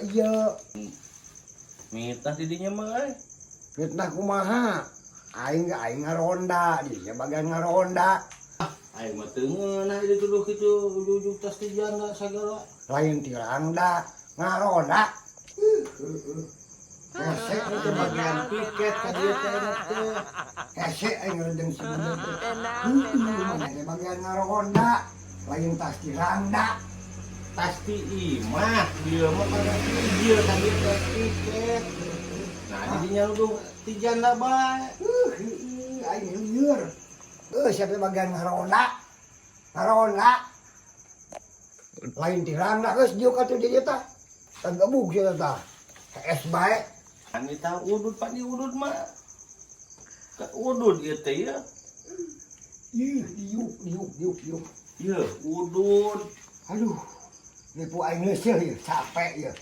Iya. Mitah di dinya mah euy. Fitnah kumaha? Aing ge aing ngaronda, di dinya bagian ngaronda. Aing mah teu ngeunah dituduh kitu ujug-ujug tas ti janda sagala. Lain ti rangda, ngaronda. Hese Itu bagian piket ka dieu teh enak teh. Hese aing ngerendeng si bener teh. Mana teh bagian ngaronda, lain tas ti rangda. Tas ti imah, dieu mah kagak ti ieu ka dieu teh piket. Nah, di dinya nuduh ti janda bae. Aing lieur. Siapa bagian ngaronda? Ngaronda. Lain ti rangda geus diuk atuh di dieu tah. Tagebug sia tah. Hees bae. Kan kita udud, pan di udud mah. Ka udud ieu teh ya. Ih, diuk diuk diuk diuk. Ieu udud. Aduh. Nipu aing leuseurh ieu, capek ieu.